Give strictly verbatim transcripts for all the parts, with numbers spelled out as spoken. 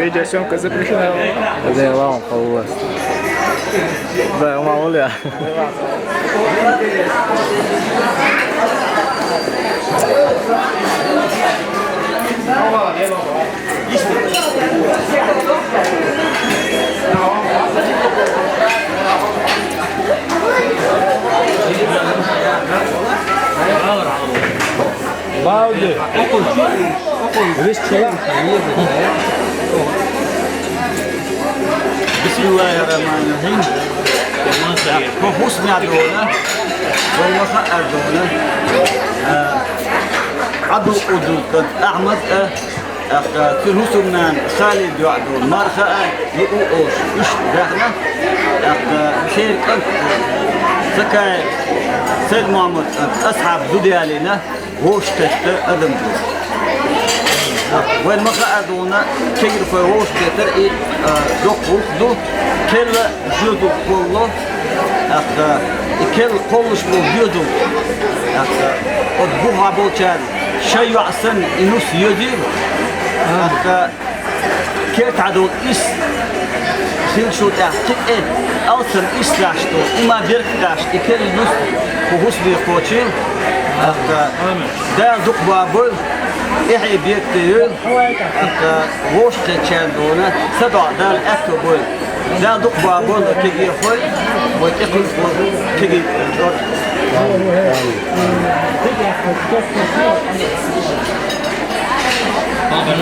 Видеосъёмка запрещена. Да, ладно, полос. Да, мало ли. Балды. Рис чула. بسم الله الرحمن الرحيم. Хьо хӀусамехь дуна, вай ма хаьара дуна. Ӏабдул-Къуддус кӀант Ахьмад а, тӀаккха цуьнан хӀусамнана Халид йоӀ ду, Марха а, юкъу а олуш, уьш даьхна. ТӀаккха церан кӀант Сакаев Сайд-Мохьмад кӀант Асхьаб зуда ялийна. Вовшахкхетта адам ду. Вайн ма хаьара дуна, кегийрхой вовшахкхетар и, а, доккха гӀуллакх ду, керла жоьзалгӀа кхоллало, тӀаккха и керла кхоллалуш болу жоьзалгӀа, тӀаккха оцу бухахь болчара шайн йоӀ санна и нус йоьзийла, тӀаккха Кертахь долу ис хилчул тӀаьхьа кхин тӀе алсам ис лаьтташ долу, и ма беркат лаьтташ, и керла нус кху хӀусаме кхочийла, тӀаккха Дала дукха бахьа бойла, тӀаьхье бекате йойла, тӀаккха вовшахкхетчарна дуна, садоӀу Дала аьтто бойла. Дала дукха бахьа бойла кегийрхой, вай тӀекхуьуш болу кегий чӀор.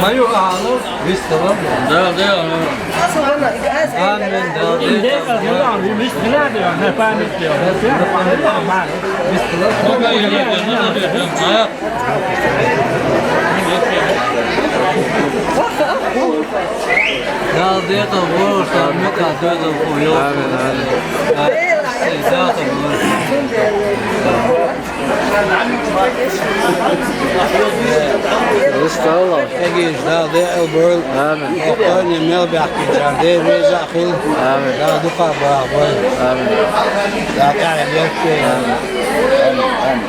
Ма ю ахьа. Вистала. Да, да, да. Амин, да, да. Вистала. Да, да, да, да. Амин, амин. Вистала. Кегийрхой, Дала декъал бойла. Амин. Оцу къайне мел баьхкинчарна Дела реза а хуьлда. Амин. Дала дукха бахьа бойла. Амин. Дала тӀаьхье бекате. Амин. Амин.